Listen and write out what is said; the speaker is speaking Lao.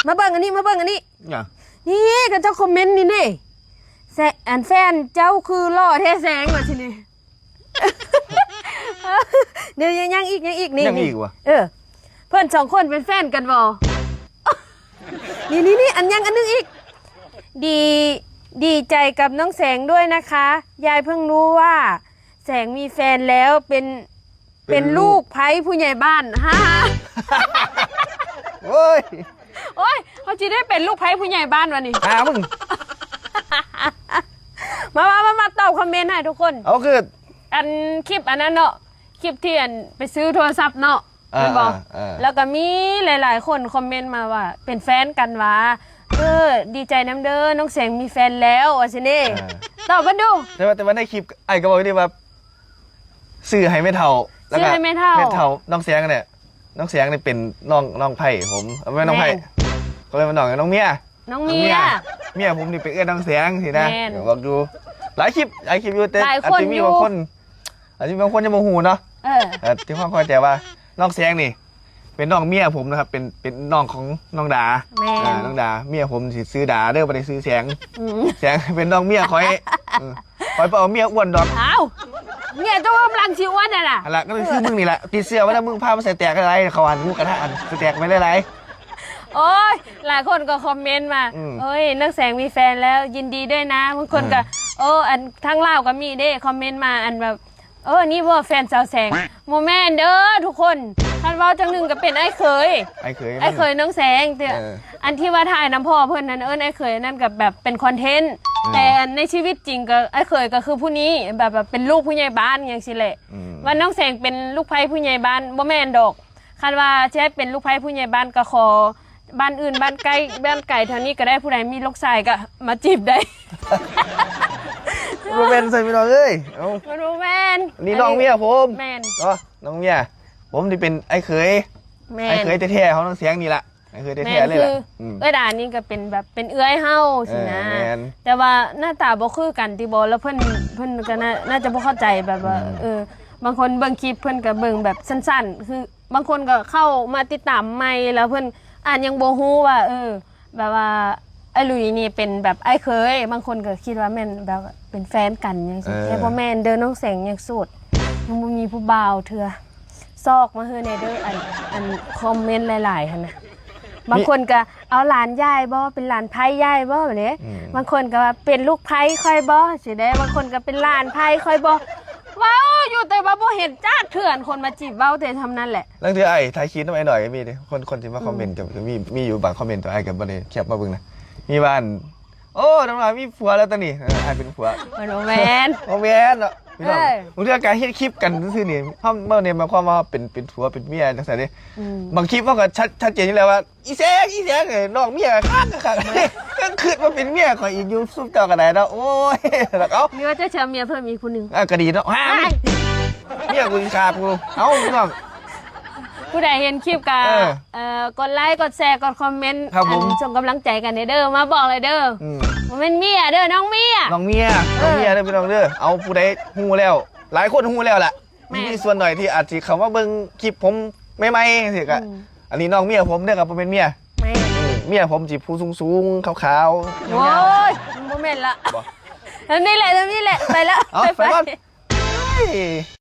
ມາເບິ່ງອັນນີ້ ມາເບິ່ງອັນນີ້ ຫຍັງ? ນີ້ ເຂົາເຈົ້າຄອມເມັນນີ້ເດ້ ແຊ- ອັນແຟນເຈົ້າຄືຫຼໍ່ແທ້ແສງ ວ່າຊີ້ນີ້. ດຽວ ຍັງອີກ ຍັງອີກ ນີ້ ຍັງອີກຫວາ? ເອີ ເພິ່ນສອງຄົນເປັນແຟນກັນບໍ່? ນີ້ໆໆ ອັນ ຍັງອັນໜຶ່ງອີກ ດີ ດີໃຈກັບນ້ອງແສງດ້ວຍນະຄະ ຍາຍເພິ່ງຮູ້ວ່າແສງມີແຟນແລ້ວ ເປັນ ເປັນລູກໃພ້ຜູ້ໃຫຍ່ບ້ານ ຮາ. ໂອ້ຍ ໂອ້ຍ ເຮົາຊິໄດ້ເປັນລູກໃພ້ຜູ້ໃຫຍ່ບ້ານວະນີ້ ຫາມຶງ. ມາ ມາ ມາ ມາຕອບຄອມເມັນໃຫ້ທຸກຄົນ ເອົາຄື ອັນຄລິບອັນນັ້ນເນາະ ຄລິບທີ່ອັນໄປຊື້ໂທລະສັບເນາະ ເອີ ແມ່ນບໍ່? ເອີ ເອີ ແລ້ວກໍມີຫຼາຍໆຄົນຄອມເມັນມາວ່າເປັນແຟນກັນຫວາ ເອີ ດີໃຈນຳເດີ ນ້ອງແສງມີແຟນແລ້ວ ວ່າຊັ້ນເດ້ ເອີ ຕອບເພິ່ນດູ. ແຕ່ວ່າ ແຕ່ວ່າໃນຄລິບອ້າຍກໍເວົ້າຢູ່ເດ້ວ່າ ຊື້ໃຫ້ແມ່ເຖົ້າ ແລ້ວກໍ ຊື້ໃຫ້ແມ່ເຖົ້າ ແມ່ເຖົ້າ ນ້ອງແສງນັ້ນແຫຼະ ນ້ອງແສງນີ້ເປັນນ້ອງ ນ້ອງໃພ້ຜົມ ເອີ ແມ່ນນ້ອງໃພ້ ແມ່ນ ເຂົາເອີ້ນວ່ານ້ອງ ນ້ອງເມຍ ນ້ອງເມຍ ນ້ອງເມຍ ເມຍຜົມນີ້ໄປເອີ້ນນ້ອງແສງຊີ້ນະ ແມ່ນ ບອກຢູ່ຫຼາຍຄລິບ ຫຼາຍຄລິບຢູ່ ແຕ່ອາດຈະມີບາງຄົນ ອາດຈະມີບາງຄົນຍັງບໍ່ຮູ້ເນາະ ເອີ ເອີ ທີ່ຄວາມເຂົ້າໃຈວ່ານ້ອງແສງນີ້ ເປັນນ້ອງເມຍຜົມນະຄັບ ເປັນ ເປັນນ້ອງຂອງນ້ອງດາ ແມ່ນ ອ່າ ນ້ອງດາ ເມຍຜົມຊິຊື່ດາເດີ ບໍ່ໄດ້ຊື່ແສງ ອືມ ແສງເປັນນ້ອງເມຍຂ້ອຍ ເອີ ຂ້ອຍບໍ່ເອົາເມຍອ້ວນດອກ ອ້າວ ເມຍເຈົ້າກຳລັງຊິອ້ວນຫັ້ນລະ ຫັ້ນລະ ກໍຄືມຶງນີ້ລະ ຕິດເຊື້ອໄວ້ແລ້ວ ມຶງພາມາໃສ່ແຕກຫຼາຍໆ ເຂົາຫັ້ນໝູກະທະຫັ້ນ ໃສ່ແຕກໄປຫຼາຍໆ. ໂອ້ຍ ຫຼາຍຄົນກໍຄອມເມັນມາ ອືມ ເອີຍ ນ້ອງແສງມີແຟນແລ້ວ ຍິນດີດ້ວຍນະ ບາງຄົນກໍ ເອີ ໂອ້ ອັນທາງລາວກໍມີເດ້ ຄອມເມັນມາ ອັນແບບ ເອີ ນີ້ບໍ່ແຟນສາວແສງ ບໍ່ແມ່ນເດີທຸກຄົນ ຄັນເວົ້າຈັ່ງໜຶ່ງກໍເປັນອ້າຍເຂີຍ ອ້າຍເຂີຍ ອ້າຍເຂີຍນ້ອງແສງ ເອີ ອັນທີ່ວ່າຖ່າຍນຳພໍ່ເພິ່ນນັ້ນ ເອີ້ນອ້າຍເຂີຍ ອັນນັ້ນກໍແບບເປັນຄອນເທັນ ອືມ ແຕ່ໃນຊີວິດຈິງກໍອ້າຍເຂີຍກໍຄືຜູ້ນີ້ ແບບ ແບບເປັນລູກຜູ້ໃຫຍ່ບ້ານຫຍັງຊີ້ແຫຼະ ອືມ ວ່ານ້ອງແສງເປັນລູກໃພ້ຜູ້ໃຫຍ່ບ້ານ ບໍ່ແມ່ນດອກ ຄັນວ່າຊິໃຫ້ເປັນລູກໃພ້ຜູ້ໃຫຍ່ບ້ານກໍຂໍ ບ້ານອື່ນ ບ້ານໃກ້ ບ້ານໄກແຖວນີ້ກໍໄດ້ ຜູ້ໃດມີລູກຊາຍກໍມາຈີບໄດ້ ບໍ່ແມ່ນໃສ່ພີ່ນ້ອງເອີຍ ເອົ້າ ມັນບໍ່ແມ່ນ ນີ້ນ້ອງເມຍຜົມ ແມ່ນ ເນາະ ນ້ອງເມຍ ຜົມນີ້ເປັນອ້າຍເຂີຍ ແມ່ນ ອ້າຍເຂີຍແທ້ໆຂອງນ້ອງແສງນີ້ລະ ອ້າຍເຂີຍແທ້ໆເລີຍລະ ອືມ ເອື້ອຍດານີ້ກໍເປັນແບບເປັນເອື້ອຍເຮົາຊີ້ນະ ເອີ ແມ່ນ ແຕ່ວ່າໜ້າຕາບໍ່ຄືກັນຕິບໍ ແລ້ວເພິ່ນ ເພິ່ນກໍໜ້າ ໜ້າຈະບໍ່ເຂົ້າໃຈແບບວ່າ ອືມ ເອີ ບາງຄົນເບິ່ງຄລິບເພິ່ນກໍເບິ່ງແບບສັ້ນໆ ຄື ບາງຄົນກໍເຂົ້າມາຕິດຕາມໃໝ່ ແລ້ວເພິ່ນອາດຍັງບໍ່ຮູ້ວ່າ ເອີ ແບບວ່າອ້າຍລຸຍນີ້ເປັນແບບອ້າຍເຂີຍ ບາງຄົນກໍຄິດວ່າແມ່ນແບບເປັນແຟນກັນຫຍັງຊີ້ ເອີ ແຕ່ບໍ່ແມ່ນເດີ ນ້ອງແສງຍັງໂສດ ຍັງບໍ່ມີຜູ້ບ່າວເທື່ອ ຊອກມາໃຫ້ແດ່ເດີ ອັນ ອັນຄອມເມັນຫຼາຍໆຫັ້ນນະ ບາງຄົນກໍເອົາຫຼານຍາຍບໍ່ ເປັນຫຼານໃພ້ຍາຍບໍ່ແບບນີ້ ອືມ ບາງຄົນກໍວ່າເປັນລູກໃພ້ຂ້ອຍບໍ່ຊີ້ເດ້ ບາງຄົນກໍເປັນຫຼານໃພ້ຂ້ອຍບໍ່ ເວົ້າຢູ່ ແຕ່ວ່າບໍ່ເຫັນຈັກເທື່ອ ອັນຄົນມາຈີບ ເວົ້າແຕ່ຊ່ຳນັ້ນແຫຼະ. ລາງເທື່ອອ້າຍຖ່າຍຄລິບນຳອ້າຍນ້ອຍກໍມີເດ້ ຄົນ ຄົນທີ່ມາຄອມເມັນ ອືມ ກໍມີ ມີຢູ່ບາງຄອມເມັນ ແຕ່ອ້າຍກໍບໍ່ໄດ້ແຄບມາເບິ່ງນະ ມີວ່າ ອັນ ໂອ້ ນ້ອງນ້ອຍມີຜົວແລ້ວຕອນນີ້ ເອີ ອ້າຍເປັນຜົວ ມັນບໍ່ແມ່ນ ບໍ່ແມ່ນເນາະ ພີ່ນ້ອງ ເອີ ບາງເທື່ອການເຮັດຄລິບກັນຊື່ໆນີ້ ເຮົາບໍ່ໄດ້ໝາຍຄວາມວ່າເຮົາເປັນ ເປັນຜົວເປັນເມຍຈັ່ງຊັ້ນເດ້ ອືມ ບາງຄລິບເຮົາກໍຊັດ ຊັດເຈນຢູ່ແລ້ວວ່າ ອີແສງ ອີແສງ ເອີ ນ້ອງເມຍຂ້າງໆ ຍັງຄິດວ່າເປັນເມຍຂ້ອຍອີກຢູ່ ຊຸມເຈົ້າກໍໄດ້ເນາະ ໂອ້ຍ ແລ້ວເອົາ ຫຼືວ່າເຈົ້າຊິເອົາເມຍເພີ່ມອີກຜູ້ໜຶ່ງ ອ່າ ກໍດີເນາະ ຫາ ເມຍກູຊິຂ້າກູ ເອົາ ພີ່ນ້ອງ ຜູ້ໃດເຫັນຄລິບກໍ ເອີ ເອີ ກົດໄລ ກົດແຊ ກົດຄອມເມັນ ຄັບຜົມ ອັນ ສົ່ງກຳລັງໃຈກັນແດ່ເດີ ມາບອກເລີຍເດີ ອືມ ບໍ່ແມ່ນເມຍເດີ ນ້ອງເມຍ ນ້ອງເມຍ ເອີ ນ້ອງເມຍເດີ ພີ່ນ້ອງເດີ ເອົາ ຜູ້ໃດຮູ້ແລ້ວ ຫຼາຍຄົນຮູ້ແລ້ວລະ ແມ່ນ ມີສ່ວນໜ້ອຍທີ່ອາດຊິເຂົ້າມາເບິ່ງຄລິບຜົມໃໝ່ໆ ຈັ່ງຊີ້ກໍ ອືມ ອັນນີ້ນ້ອງເມຍຜົມເດີ ກໍບໍ່ແມ່ນເມຍ ແມ່ນ ເມຍຜົມຊິຜູ້ສູງໆ ຂາວໆ ໂອ້ຍ ຍາວໆ ມັນບໍ່ແມ່ນລະ ບໍ່ ແບບນີ້ແຫຼະ ແບບນີ້ແຫຼະ ໄປລະ ເອົາ ໄປ ໄປ ໄປ ເອີຍ